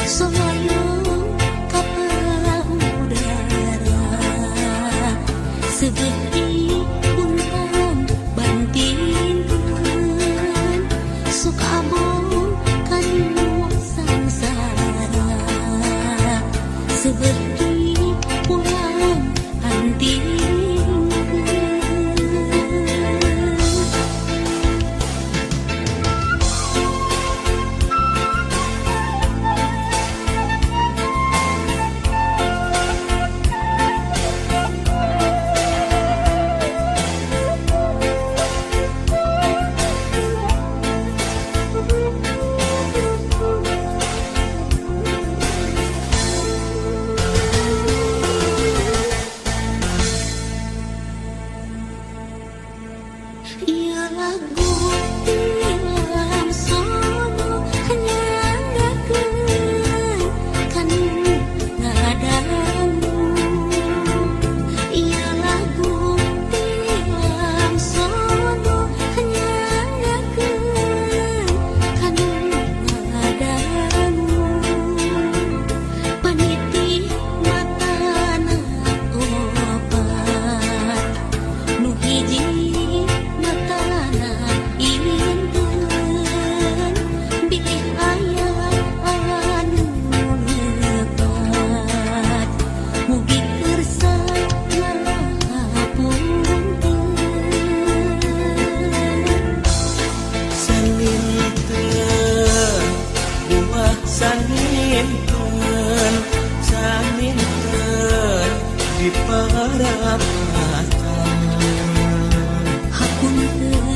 Soyong kapal udara Seperti puntan bantinten Sukabong kanu sangsara Seperti pulang antinten. Ieu lagu tilam sono nyanggakeun kanu ngadangu. Ieu lagu tilam sono nyanggakeun kanu ngadangu. Paniti matana opat, nu hiji matana inten, bilih aya anu lepat mugi kersa ngahapunten. Saninten buah saninten, saninten di parapatan. Hapunten.